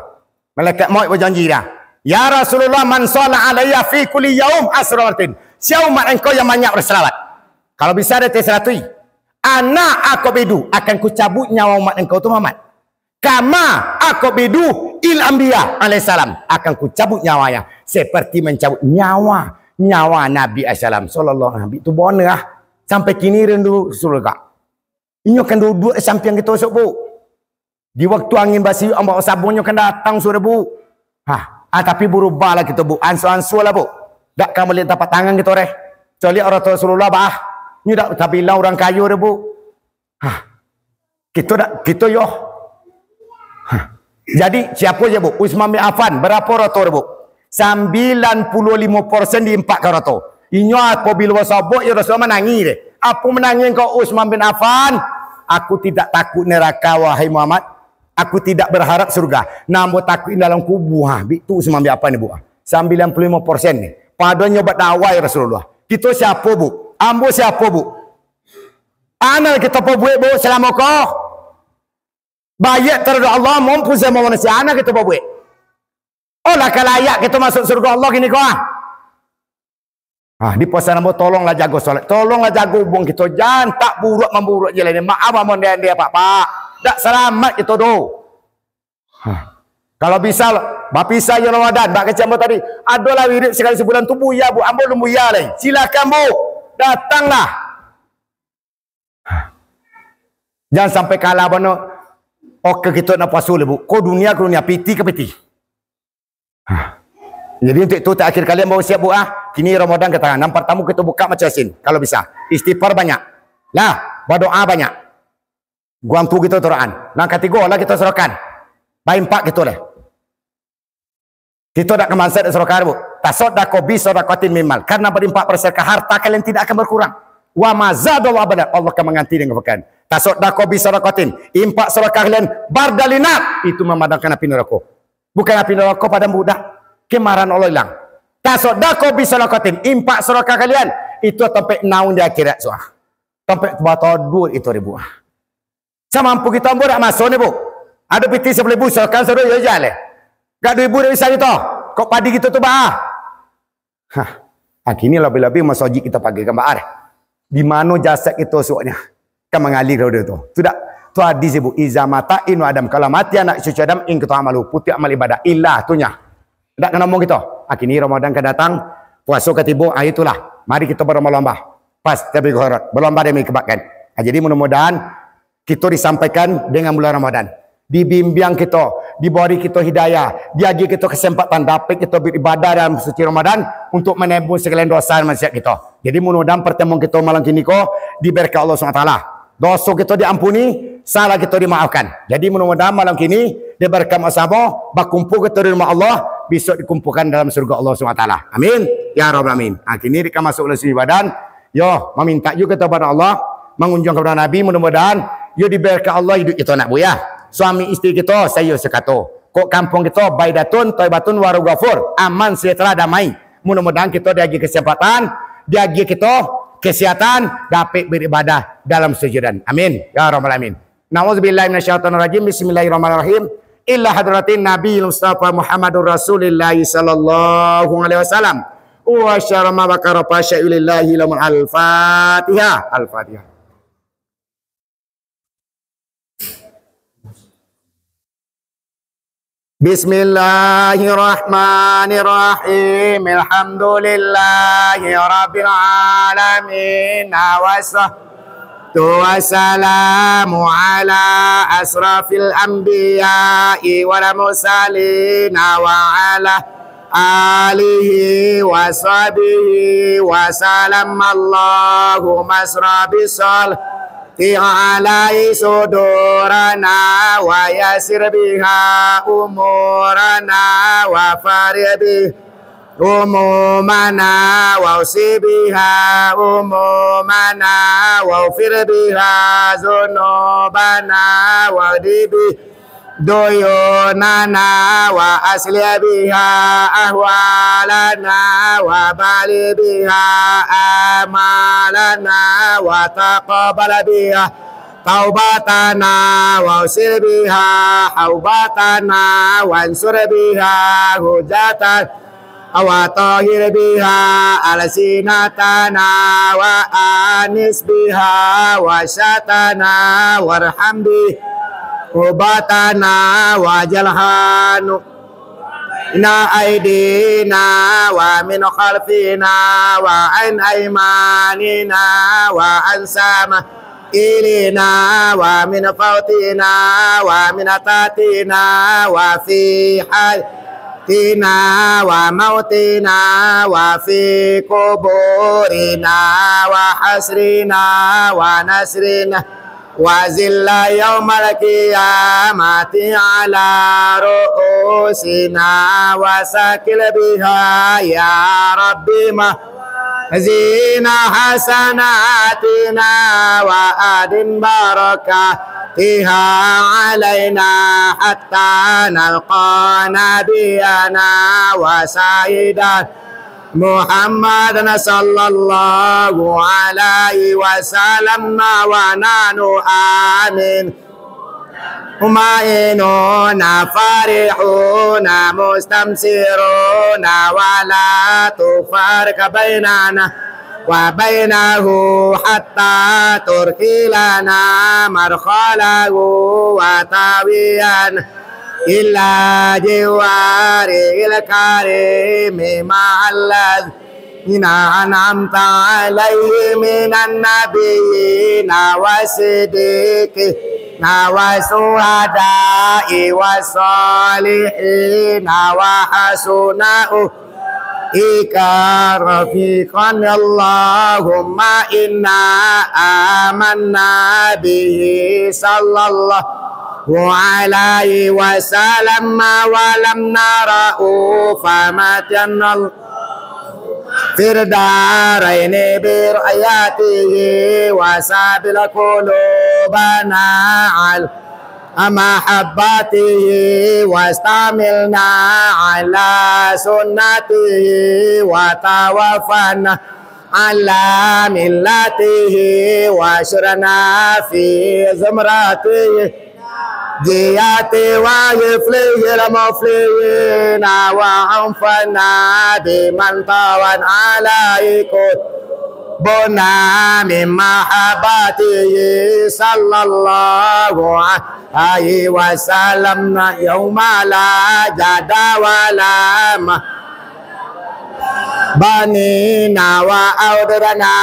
Malaikat maut bajanji dah. Ya Rasulullah, man shalla alayya fi kulli yaum asra marratin. Sia umat engkau yang banyak bersalawat. Kalau bisa dah tes ratui. Ana aqbidu, akan kucabut nyawa umat engkau tu, Muhammad. Kama aqbidu il anbiya alaihissalam, akan kucabut nyawanya seperti mencabut nyawa, nyawa Nabi alaihissalam. Sallallahu alaihi tu boneh ah. Sampai kini rindu surga. Inyo kan duduk di sampiang kito sok, Bu. Di waktu angin basiuk, ombak sabunyo kan datang sudah, Bu. Ha, ah, tapi berubahlah kito, Bu. Ansur-ansur lah, Bu. Dak ka maliek tapak tangan kito deh. Coliak orang tua Rasulullah, bah. Nyo dak tabilang orang kayo deh, Bu. Hah. Kito dak, kito yo. Hah. Jadi, siapo je, Bu? Utsman bin Affan, barapo roto, Bu? Sambilan puluah limo persen diimpakkan roto. Inyo apobilo basobok, yo Rasulullah manangih deh. Apo manangih engkau, Utsman bin Affan? Aku tidak takut neraka, wahai Muhammad. Aku tidak berharap surga. Nan ambo takuik dalam kubua. Ha, bitu Utsman bin Affan ni, Bu. Sambilan puluah limo persen ni. Padonyo bak dakwah, ya Rasulullah. Kito siapo, Bu? Ambo siapo, Bu? Ana kito pabuek, Bu, salamo ko? Baiak taradok Allah maupun samo manusia, ana kito pabuek. Oh, lah ka layak kito masuk surga Allah kini ko, ah. Ah, di pasan ambo, tolonglah jago solat, tolonglah jago hubungan kito, jan tak buruak mamburuak je lah ni. Maaf, ambo ndeh-ndeh, Pak, Pak. Dak salamat kito do. Hah. Kalau bisa, bapisah jo Ramadan, bak kecek ambo tadi, adolah wirid sakali sabulan tu, buya, Bu, ambo lun buya lai. Silakan, Bu, datanglah. Jan sampai kalah bana. Oke, kito nak puaso lah, Bu. Ko dunia, ko dunia, piti ka piti. Hah. Jadi, untuk itu, terakhir kalian baru siap, Bu, ah. Kini Ramadan ka datang. Nan partamo kito buka macam Yasin, kalau bisa. Istighfar banyak. Lah, badoa banyak. Guang tu kito turaan. Nan katigo lah kito sadakah. Bainfak kito lah. Kito dak ka mansak sadakah, Bu. Tasaddaqa bi sadaqatin min mal. Karena bainfak bersedekah, harta kalian tidak akan berkurang. Wa ma zadallahu abada. Allah akan mengganti dengan kebaikan. Tasaddaqa bi sadaqatin. Infak sadakah kalian bardun minan nar. Itu memadamkan api neraka. Bukan api neraka padam, Bu, dah. Kemarahan Allah hilang. Tasaddaqa bi sadaqatin. Infak sadakah kalian. Itu tampek naungan di akhirat, suah. Tampek batodot itu ribu. Samampu kito ambo dak maso ni, Bu. Ado piti sapuluah ribu, sadakah sado, yo jaleh. Gak duo ribu dak bisa kito. Kok padi kito tu, bah? Hah. Kini labiah-labiah masajik kito pagai gambar. Di mano jasad kito suaknyo? Ka mangalir roda tu. Tu dak? Tu hadis, Bu. Iza mata ibnu Adam. Kalau mati anak cucu Adam, inqata'a amaluhu. Putuih amal ibadah. Ilah tu nyo. Dak ka namuah kito. Kini Ramadan ka datang, puaso ka tibo, ah, itulah. Mari kito berlomba-lomba. Pas tabi gohorot, berlomba demi kebaikan. Ah, jadi mudah-mudahan kito disampaikan dengan bulan Ramadan. Dibimbiang kito, dibari kito hidayah, diagiah kito kesempatan dapek kito beribadah dalam suci Ramadan untuk menebus segala dosa dan maksiat kito. Jadi mudah-mudahan pertemuan kito malam kini ko diberkahi Allah subhanahu wa taala. Doso kito diampuni, salah kito dimaafkan. Jadi mudah-mudahan malam kini diberkahi Allah, bakumpul kito di rumah Allah, besok dikumpulkan dalam surga Allah subhanahu wa taala. Amin. Ya Rabbal Alamin. Ah, kini dek ka masuk dalam suci badan, yo, mamintak juo kito kepada Allah, mangunjuang kepada Nabi, mudah-mudahan yo diberkahi Allah iduik kito nak, Bu, ya. Suami isteri kito, saiyo sakato. Kok kampuang kito, Baidatun, Thaibatun, Warul Ghafur, aman, sejahtera, damai. Mudah-mudahan kito diagiah kesempatan, diagiah kito kesehatan, dapek beribadah dalam suci badan. Amin. Ya Rabbal Alamin. Na'udzubillahi minasyaitonirrajim. Bismillahirrahmanirrahim. Ila hadratin Nabi Mustafa Muhammadur Rasulillah sallallahu alaihi wasallam. Wa syarama wa karafa syai'ulillahi lamun Al-Fatihah. Al-Fatihah. Bismillahirrahmanirrahim. Alhamdulillahi rabbil alamin. Wassalatu wassalamu ala asrafil anbiya'i wal mursalin wa ala alihi wa sahbihi wa sallam. Allahumma asrah bisal Ti alai sudurana wa yasir biha umurana wa farih bi umumana wa usi biha umumana wa ufir biha zunubana wa dibi duyunana wa aslih biha ahwalana wa bali biha amalana wa taqabbal biha taubatana wa usil biha haubatana wa ansur biha hujatan wa tahir biha alsinatana wa anis biha wa syatana warham biha ubatana wa jalhanu ina aidina wa min khalfina wa an aimanina wa an sama ilina wa min fautina wa min atatina wa fi hayatina wa mautina wa fi kuburina wa hasrina wa nasrina wa zilla yaumal qiyamati ala ru'usina wa sakil biha ya Rabbi ma zina hasanatina wa adin barakatiha alaina hatta nalqa nabiyana wa sayyidan Muhammadan sallallahu alaihi wasallam wa nanu amin. Mumainuna farihuna mustamsiruna wa la tufarriq bainana wa bainahu hatta turkhilana markhalahu wa tawiyan ila jiwaril karimi ma'alladzina an'amta alaihim minan nabiyina wasiddiqi والشهداء والصالحين وحسن أولئك رفيقا. اللهم إنا آمنا به صلى الله عليه وسلم ولم نره فمتعنا في الدارين برؤيته وثبت قلوبنا على محبته واستعملنا على سنته وتوفنا على ملته واحشرنا في زمرته جياته وحفظه المفلحين وانفعنا بمن طوت عليه قلوبنا من محبته صلى الله عليه وسلم يوم لا جدال ولا بنين وأوردنا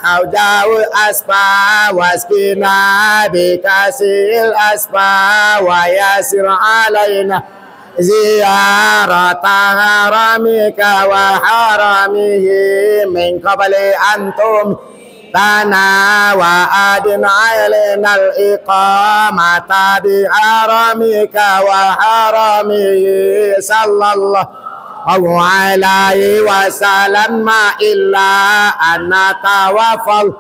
حوضه الأصفى واسقنا بكأسه الأصفى ويسر علينا زيارة حرمك وحرمه من قبل أن تميتنا وأدم علينا الإقامة بحرمك وحرمه صلى الله عليه وسلم إلا أن نتوفى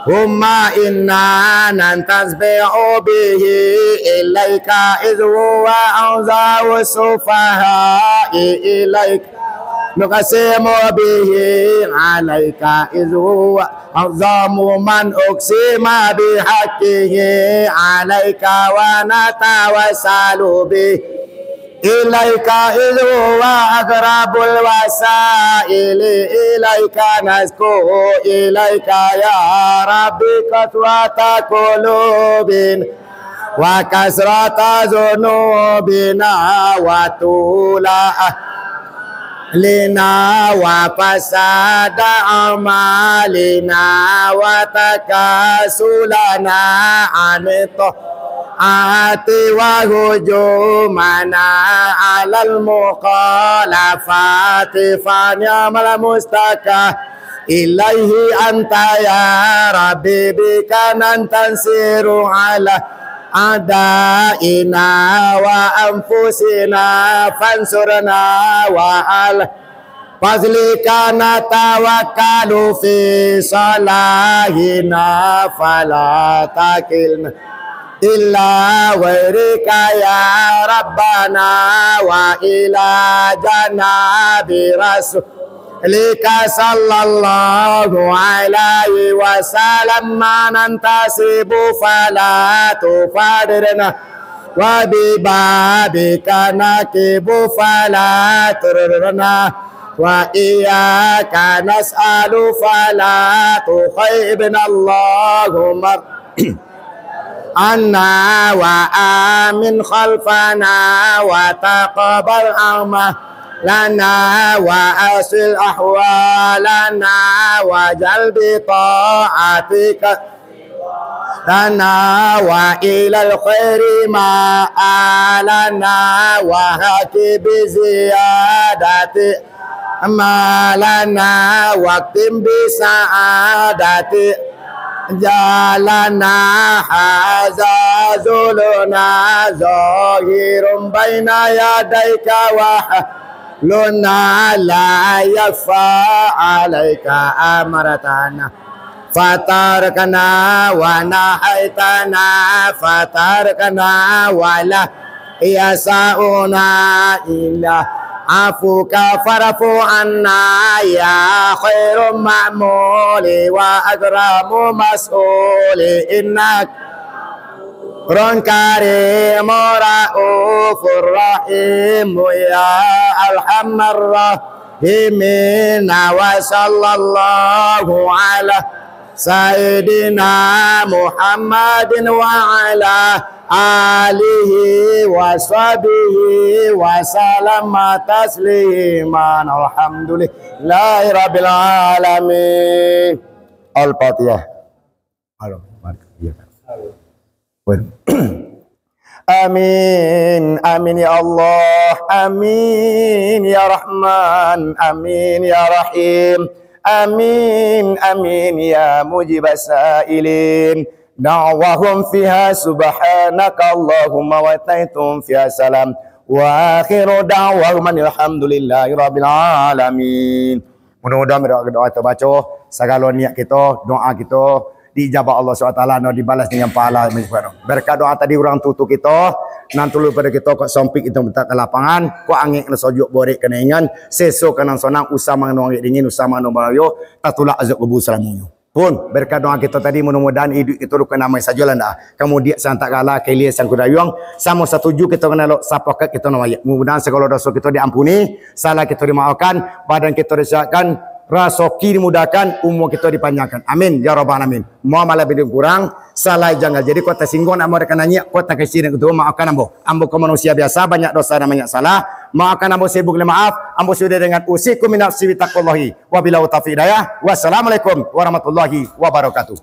اللهم إنا ننتسب به إليك إذ هو أعز السفهاء إليك نقسم به عليك إذ هو أعظم من أقسم بحقه عليك ونتوسل به إليك إذ هو أقرب الوسائل إليك نشكو إليك يا رب قسوة قلوبنا وكثرة ذنوبنا وطول أملنا وفساد أعمالنا وتكاسلنا عن الطاعة وهجومنا على المخالفات فنعم المشتكى إليه أنت يا رب بك ننتصر على أعدائنا وأنفسنا فانصرنا وعلى فضلك نتوكل في صلاحنا فلا تكلنا إلى غيرك يا ربنا وإلى جناب رسولك صلى الله عليه وسلم ننتصب فلا تفرقنا وببابك نقف فلا تضرنا وإياك نسأل فلا تخيبنا اللهم عنا وآمن خلفنا وتقبل أعمالنا وأصلح أحوالنا واجعل بطاعتك لنا وإلى الخير مآلنا وحقق بزيادة أعمالنا واختم بالسعادة أجالنا هذا ذلنا ظاهر بين يديك وحالنا لا يخفى عليك أمرتنا فأطعتنا ونهيتنا فتركنا ولا يسعنا إلا عفوك فاعف عنا يا خير مأمول وأكرم مسؤول إنك غفور كريم رؤوف رحيم يا أرحم الراحمين وصلى الله على سيدنا محمد وعلى آله وصحبه وسلم تسليما. الحمد لله رب العالمين. الفاتحة. Amin, amin ya Allah, amin ya Rahman, amin ya Rahim, amin, amin ya mujibas sailin. Da'wahum fiha subhanaka Allahumma wa tahiyyatuhum fiha salam. Wa akhiru da'wahum alhamdulillahi rabbil alamin. Mudah-mudahan doa, doa kita baca, sagalo niat kita, doa kita diijabah Allah subhanahu wa taala, dan dibalas dengan pahala. Berkat doa tadi urang tutu kita, nan tulu pada kita, kok sompik kita minta ka lapangan, kok angek kena sojuk borek kena ingan, seso kena sonang, usah mangandung angek dingin, usah mangandung barayo, tatulak azab kubur salamonyo. Pun, berkat doa kita tadi, mudah-mudahan iduik kita rukun amai sajo lah ndak. Kamudiak santak gala, kelia sangku dayuang, samo satuju kita kena elok, sapakat kita nak mayak. Mudah-mudahan segala dosa kita diampuni, salah kita dimaafkan, badan kita disehatkan, rasoki dimudahkan, umur kita dipanjangkan. Amin, ya rabbal alamin. Muamalah bidin kurang, salah janggal. Jadi, kok tasingguang nak mereka nanya, kok takasih nak kutu, maafkan ambo. Ambo ko manusia biasa, banyak dosa dan banyak salah. Maafkan ambo, sibuk le maaf. Ambo sudah dengan usikum minafsi bitaqwallahi. Wabillahi taufiq hidayah. Wassalamualaikum warahmatullahi wabarakatuh.